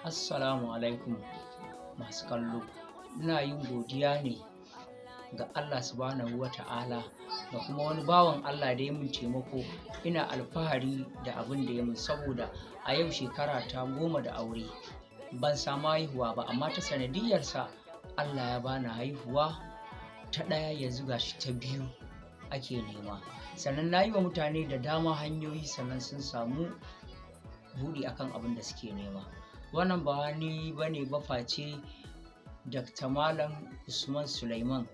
Assalamu alaikum masu kallo. Ina yin godiya ne ga Allah Subhanahu wa Ta'ala da kuma wani bawan Allah da ya mun taimako. Ina alfahari da abin da ya mun, saboda a yau shekara ta 10 da aure ban samu haihuwa ba, amma ta sanadiyarsa Allah ya bani haihuwa ta ɗaya, yanzu gashi ta biyu ake nema. Sannan na yi wa mutane da dama hanyoyi, sannan sun samu buɗi akan abin da suke nema. Wannan ba wani ba ne ba face Dr. Malam Usman Suleiman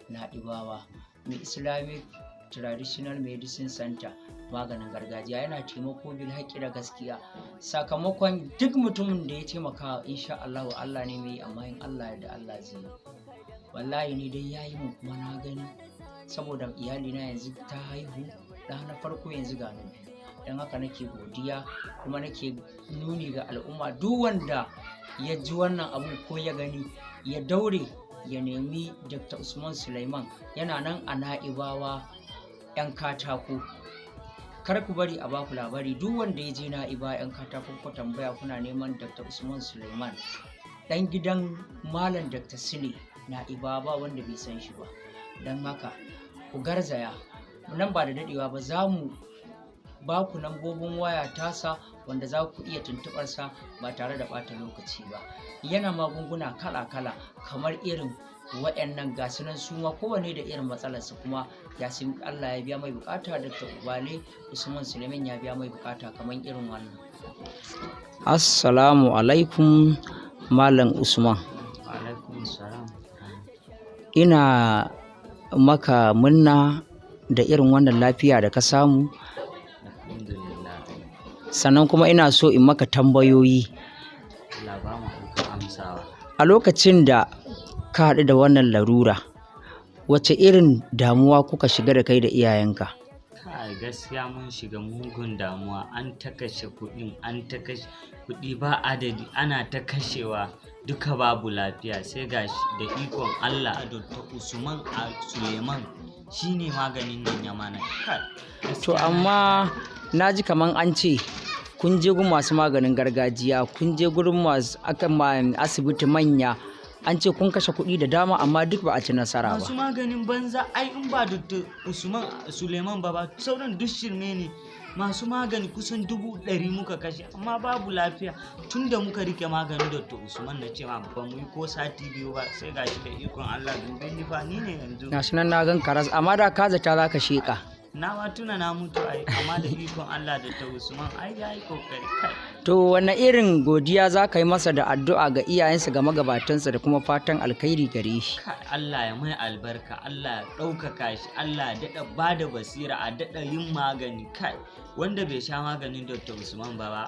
Na'ibawa, mai Islamic Traditional Medicine Center, maganin gargajiya. Yana taimako bil haƙƙi da gaskiya. Sakamakon duk mutumin da ya taimaka, insha Allah, Allah ne mai, amma in Allah da Allah zai yi. Wallahi ni dai yayi mun kuma na gani, saboda iyalina yanzu ta haihu ɗa na farko, yanzu ga na biyu. Don haka nake godiya kuma nake nuni ga al'umma, duk wanda ya ji wannan abu ko ya gani, ya daure ya nemi Dr. Usman Suleiman. Yana nan a Na'ibawa, 'Yan Katako. Kar ku bari a baku labari. Duk wanda ya je Na'iba, 'Yan Katako, ku tambaya kuna neman Dr. Usman Suleiman, dan gidan Malam Dr. Sule Na'iba, ba wanda bai san shi ba. Don haka ku garzaya. Nan ba da dadewa ba za mu ba ku lambobin waya tasa wanda za ku iya tuntuɓarsa ba tare da ɓata lokaci ba. Yana magunguna kala-kala kamar irin waɗannan, ga su nan, su ma kowanne da irin matsalarsa, kuma ya sin Allah ya biya mai bukata. Dr. Ubale Usman Suleiman ya biya mai bukata kamar irin wannan. Assalamu alaikum, Malam Usman. Alaikum salam. Ina maka munna da irin wannan lafiya da ka samu. Alhamdulillah. Sannan kuma ina so in maka tambayoyi. Allah ba mu ikon amsawa. A lokacin da ka haɗu da wannan larura, wace irin damuwa kuka shiga da kai da iyayenka? Kai, gaskiya mun shiga mugun damuwa. An ta kashe kuɗin, an ta kashe kuɗi ba adadi, ana ta kashewa, duka babu lafiya. Sai gashi da ikon Allah, Dr. Usman Suleiman shine maganin nan ya mana. Kai, To, gaskiya na amma na ji kaman an ce kun je gun masu maganin gargajiya, kun je gurin masu aka asibiti manya, an ce kun kashe kuɗi da dama, amma duk ba a ci nasara ba. Masu maganin banza ai, in ba Dr. Usman Suleiman ba, sauran duk shirme ne. Masu magani kusan 100,000 muka kashe, amma babu lafiya. Tun da muka rike maganin Dr. Usman, na ce ma ba mu yi ko sati 2 ba, sai gashi da ikon Allah, dube ni fa, ni ne yanzu. Gashi nan na gan karas, amma da ka zata za ka sheƙa. Na ma tuna na mutu ai, amma da ikon Allah, Dr. Usman ai ya yi kokari, kai. To, wanne irin godiya za ka yi masa da addu'a ga iyayensa, ga magabatansa, da kuma fatan alkhairi gare shi? Kai, Allah ya mai albarka, Allah ya ɗaukaka shi, Allah ya daɗa ba da basira a daɗa yin magani. Kai, wanda bai sha maganin Dr. Usman ba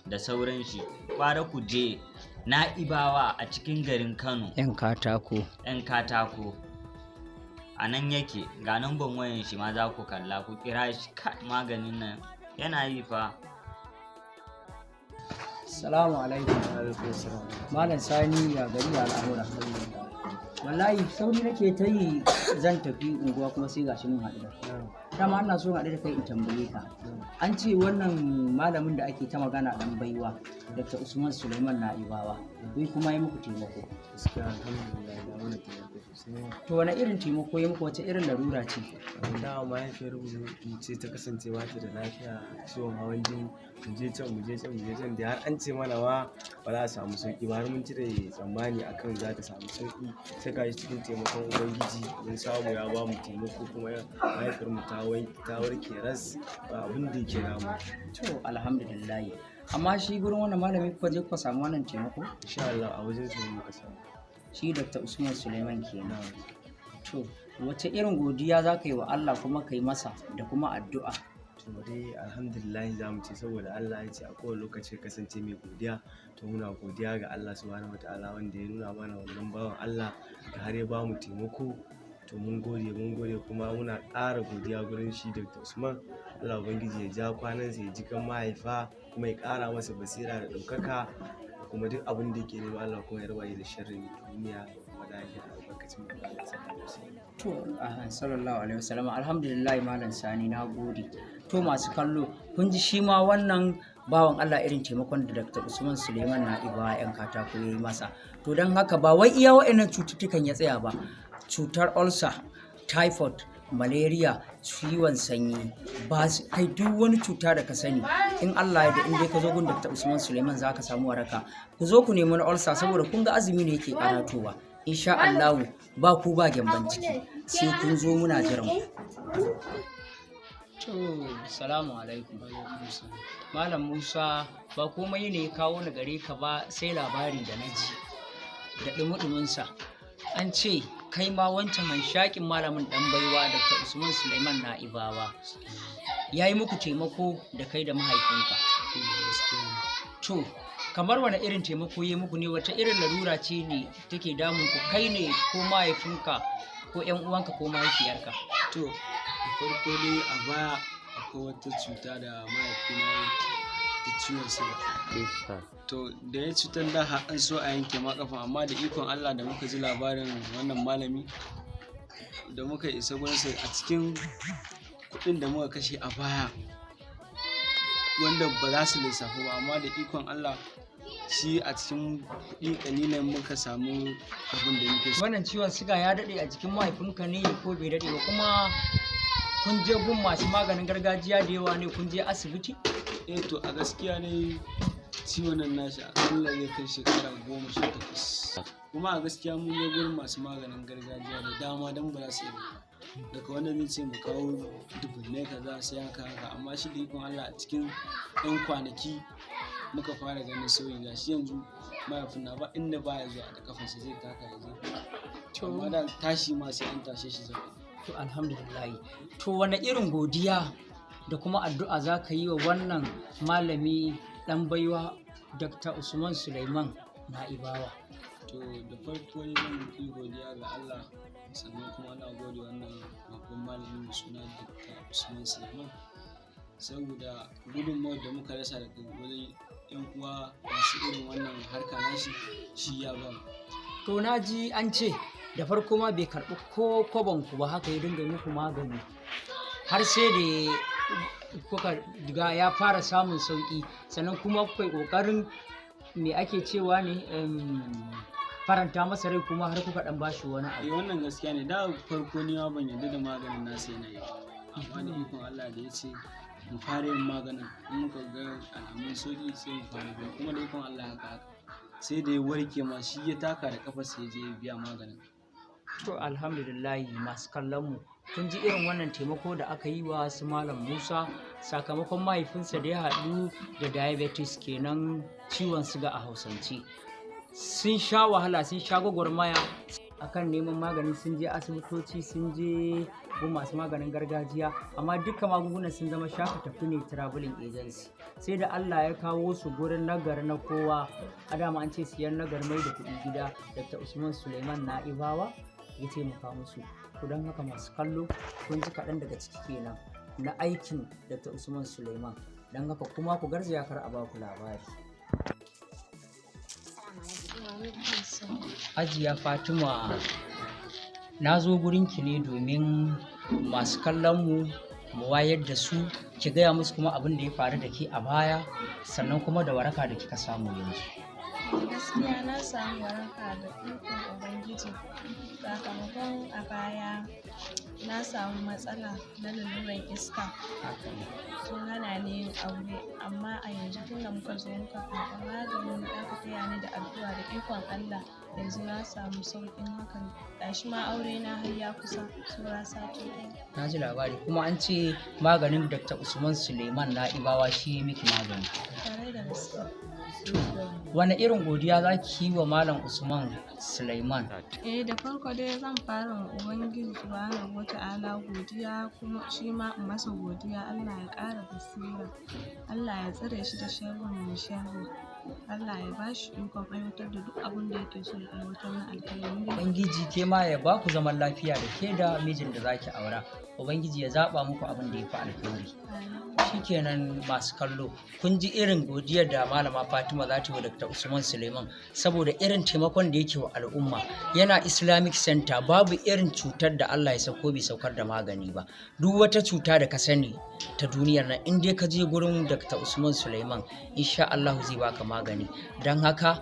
da sauran shi, kwara ku je Na'ibawa a cikin garin Kano. 'Yan Katako. 'Yan Katako. A nan yake, ga namban wayan shi ma za ku kalla, ku kira shi. Kai, maganin nan yana yi fa. Salamu alaikum. Malam Sani, ya gari, ya al'amura? Wallahi sauri nake ta yi zan tafi unguwa, kuma sai gashi mun haɗu da kai. Dama ina so in haɗu da kai in tambaye ka. An ce wannan malamin da ake ta magana, ɗan baiwa, Dr. Usman Suleiman Na'ibawa, wai kuma ya muku taimako. Gaskiya alhamdulillah, ya mana taimako sosai. To, wani irin taimako ya muku? Wace irin larura ce? Dama mahaifiyar mu ce ta kasance ba ta da lafiya, ciwon hawan jini. Mu je can, mu je can, mu je can, da har an ce mana ma ba za a samu sauki ba, har mun cire tsammani akan za ta samu sauki, sai ga shi cikin taimakon Ubangiji mun samu ya ba mu taimako, kuma mahaifiyar mu ta warke ras, ba abin da yake damu. To, alhamdulillah. Amma shi gurin wannan malami kuka je kuka samu wannan taimako? Insha Allah, a wajen su ne muka samu. Shi Dr. Usman Suleiman kenan. To, wace irin godiya za ka yi wa Allah kuma ka yi masa da kuma addu'a? To dai, alhamdulillah za mu ce, saboda Allah ya ce a kowane lokaci kasance mai godiya. To, muna godiya ga Allah Subhanahu wataala wanda ya nuna mana wannan bawan Allah da har ya bamu taimako. To, mun gode, mun gode, kuma muna ƙara godiya gurin shi Dr. Usman. Allah Ubangiji ya ja kwanansa, ya ji kan mahaifa, kuma ya ƙara masa basira da ɗaukaka da kuma duk abin da yake nema. Allah kuma ya raba shi da sharrin duniya da kuma lahira, albarkacin manzon Allah sallallahu alaihi wasallam. To, sallallahu alaihi wasallam. Alhamdulillah, Malam Sani, na gode. To, masu kallo, kun ji shi ma wannan. Bawan Allah, irin taimakon da Dr. Usman Suleiman Na'ibawa 'yan katako ya yi masa. To don haka ba wai iya wa'annan cututtukan ya tsaya ba. Cutar ulcer, typhoid, malaria, ciwon sanyi, ba kai, duk wani cuta da ka sani, in Allah ya da in dai ka zo gun Dr. Usman Suleiman za ka samu waraka. Ku zo ku nemi na ulcer, saboda kun ga azumi ne yake karatowa. Insha Allah ba ku ba gyamban ciki. Sai kun zo, muna jiran ku. To, salamu alaikum. Malam Musa, ba komai ne ya kawo ni gare ka ba sai labari da na ji da ɗumi-ɗuminsa. An ce kai ma wancan hanshakin malamin ɗan baiwa Dr. Usman Suleiman Na'ibawa ya yi muku taimako da kai da mahaifinka. To, kamar wani irin taimako ya muku ne? Wata irin larura ce ne take damun ku, kai ne ko mahaifinka ko 'yan uwanka ko mahaifiyarka? To, da farko dai a baya akwai wata cuta da mahaifina ya ta ciwon suga. To, da ya cutar da har an so a yanke ma kafa, amma da ikon Allah da muka ji labarin wannan malami da muka isa gurinsa, a cikin kuɗin da muka kashe a baya wanda ba za su lissafu ba, amma da ikon Allah shi a cikin kuɗi ƙalilan muka samu abin da muke so. Wannan ciwon siga ya daɗe a jikin mahaifinka ne ko bai daɗe ba? Kuma kun je gun masu maganin gargajiya da yawa ne? Kun je asibiti? Eh, to, a gaskiya ne ciwon nan nashi akalla zai kai shekara 18, kuma a gaskiya mun je gurin masu maganin gargajiya da dama don ba za su iya ba. Daga wanda zai ce mu kawo dubunnai kaza sai haka haka, amma shi da ikon Allah a cikin 'yan kwanaki muka fara ganin sauyi. Gashi yanzu mahaifin na ba inda baya zuwa da kafansa zai taka ya je, amma da tashi ma sai an tashe shi zai. To, alhamdulillah. To, wane irin godiya da kuma addu'a za ka yi wa wannan malami ɗan baiwa Dr. Usman Suleiman Na'ibawa? To, da farko dai zan yi godiya ga Allah, sannan kuma na gode wannan babban malami mai suna Dr. Usman Suleiman, saboda gudunmawar da muka rasa daga wajen 'yan uwa masu irin wannan harka nashi, shi ya bamu. To, na ji an ce da farko ma bai karɓi ko kwabon ku ba, haka ya dinga muku magani har sai da kuka ga ya fara samun sauƙi, sannan kuma kuka yi ƙoƙarin, me ake cewa ne, faranta masa rai, kuma har kuka ɗan bashi wani Eh, abu. wannan gaskiya ne. Da farko ni ma ban yarda da maganin nasa yana yi ba, amma da ikon Allah da ya ce mu fara yin maganin, in muka ga alamun sauƙi sai mu fara biya, kuma da ikon Allah haka haka sai da ya warke ma shi ya taka da kafarsa ya je ya biya maganin. To, alhamdulillahi. Masu kallon mu, kun ji irin wannan taimako da aka yi wa su Malam Musa sakamakon mahaifinsa da ya haɗu da diabetes, kenan ciwon siga a Hausance. Sun sha wahala, sun sha gwagwarmaya akan neman magani, sun je asibitoci, sun je gun masu maganin gargajiya, amma dukkan magungunan sun zama shaka tafi ne, traveling agency, sai da Allah ya kawo su gurin nagari na kowa. A dama an ce siyan nagari mai da kuɗi gida. Dr. Usman Suleiman Na'ibawa ya taimaka musu. To, don haka masu kallo, kun ji kaɗan daga ciki kenan na aikin Dr. Usman Suleiman. Don haka kuma ku garzaya, kar a baku labari. Hajiya Fatima, na zo gurinki ne domin masu kallon mu mu wayar da su, ki gaya musu kuma abin da ya faru da ke a baya, sannan kuma da waraka da kika samu yanzu. Gaskiya na samu waraka da ikon Ubangiji. Sakamakon a baya na samu matsala na laluran iska, Haka ne. sun hana ni yin aure, amma a yanzu tunda muka zo muka karɓi magani aka taya ni da addu'a, da ikon Allah yanzu na samu sauƙin hakan. Gashi ma aure na har ya kusa, saura sati ɗaya. Na ji labari kuma an ce maganin Dr. Usman Suleiman Na'ibawa shi ya miki magani. Kwarai da gaske. Wani irin godiya za ki yi wa Malam Usman Suleiman? Eh, da farko dai zan fara wa Ubangiji Subhanahu wa Ta'ala godiya, kuma shi ma in masa godiya. Allah ya ƙara basira, Allah ya tsare shi da sharrin mai sharri, Allah ya ba shi ikon aiwatar da duk abin da yake so ya aiwatar na alkhairi. Ubangiji ke ma ya ba ku zaman lafiya da ke da mijin da za ki aura. Ubangiji ya zaɓa muku abin da ya fi alkhairi. Amin. Shikenan, masu kallo, kun ji irin godiyar da Malama Fatima za ta yi wa Dr. Dr. Usman Suleiman saboda irin taimakon da yake wa al'umma. Yana Islamic Center, babu irin cutar da Allah ya sauko bai saukar da magani ba. Duk wata cuta da ka sani ta duniyar nan, in dai ka je gurin Dr. Usman Suleiman, insha Allah zai baka magani. Don haka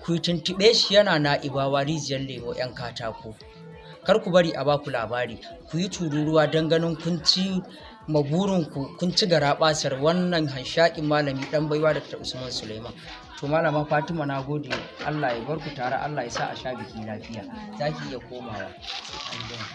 ku tuntuɓe shi, yana Na'ibawa, Rijiyar Lemo, 'yan katako. Kar ku bari a baku labari, ku yi tururuwa don ganin kun ci maburinku, kun ci garaɓasar wannan hanshaƙin malami ɗan baiwa Dr. Usman Suleiman. To Malama Fatima, na gode, Allah ya bar ku tare, Allah ya sa a sha biki lafiya. Za ki iya komawa. An gama.